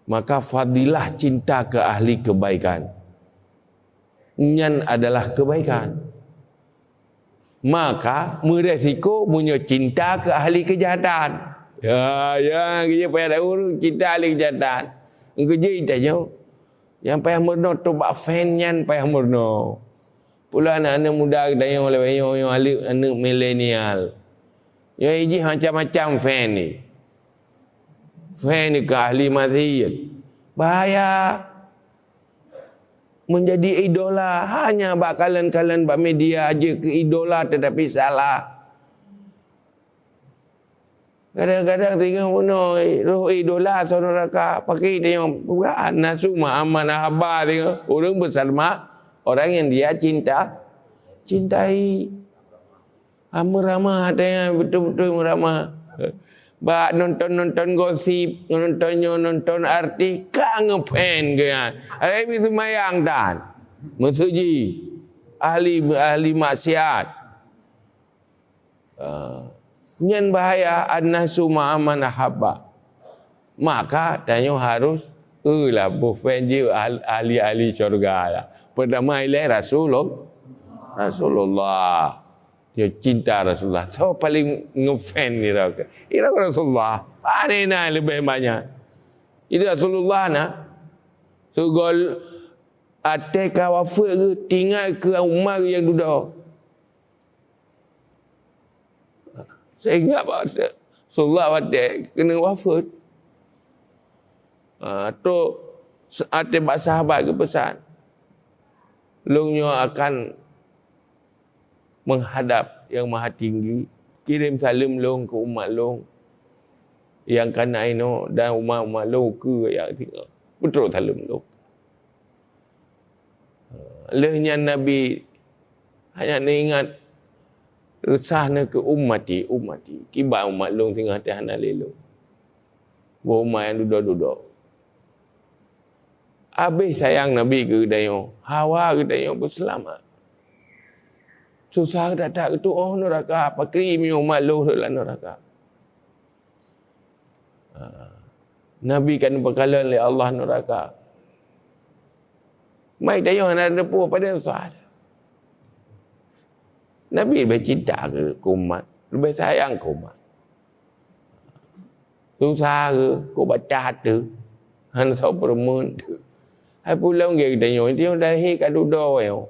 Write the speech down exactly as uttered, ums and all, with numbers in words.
Maka fadilah cinta keu ahli kebaikan, nyan adalah kebaikan. Maka meuresiko meunyoe cinta keu ahli keujahatan. Ya, ya, geujak payah tahu cinta ahli keujahatan. Geujak tanyoe, nyang payah meurunoe teuh bak fan nyan payah meurunoe. Pula aneuk-aneuk muda geutanyoe lagèe nyoe, nyoe aneuk, aneuk milenial. Nyoe jih macam-macam fan ni. Fan ni keu ahli maksiat. Bahaya. Menjadi idola hanya bak kalon-kalon bak media aja keu idola tetapi salah. Kadang-kadang tengok bunoe roh idola atau neraka, pakai tengok bukan nasu ma'aman ahaba tengok. Orang bersalma orang yang dia cinta, cintai. Ah, meuramah tengok, betul-betul meuramah. Bak nonton-nonton gosip, nonton nyoe, nonton artis, ka ngefan keu nyan. Hai, meuseumbayang tan. Meusuji. Ahli, ahli maksiat. Ah. Nyan bahaya, an-nasu ma'aman ahabba. Maka tanyoe harus, eh, lah, boh fan jih ahli, ahli-ahli syurga lah. Pertama ilèe Rasulul-, Rasulullah. Dia cinta Rasulullah. Soe paling ngefan ira, ira Rasulullah. Pane na leubeh banyak. Jadi Rasulullah na, sugol até ka wafat geuh, tinggai keu umat nyang dudoe. Sehingga Rasulullah watèe keuneuk wafat, ha, trok até bak sahabat geupeusan, "Lôn nyoe akan menghadap Yang Maha Tinggi, kirém saleuem lôn keu umat lôn nyang ka na inoe dan umat-umat lôn ukeue nyang singoh." Beutôi saleuem lôn. Lheueh nyan Nabi hanya neuingat, "Reusah na keu ummati, ummati. Kiban umat lôn singoh teuh hana lé lôn. Boh umat nyang dudoe-dudoe." Abéh sayang Nabi keu geutanyoe, hawa geutanyoe beuseulamat. Susah that-that geutuoh neuraka, pakri meunyoe umat lôn rhot lam neuraka. Ha. Nabi ka neupakalon lé Allah neuraka. Mai tanyoe hana teupeue padahai susah. Nabi leubeh cinta keu, keu umat, leubeh sayang keu umat. Susah keu, keu bacah ateueh, hana soe peureumeun. Hai pulang geutanyoe, tanyoe lahé ka dudoe nyoe.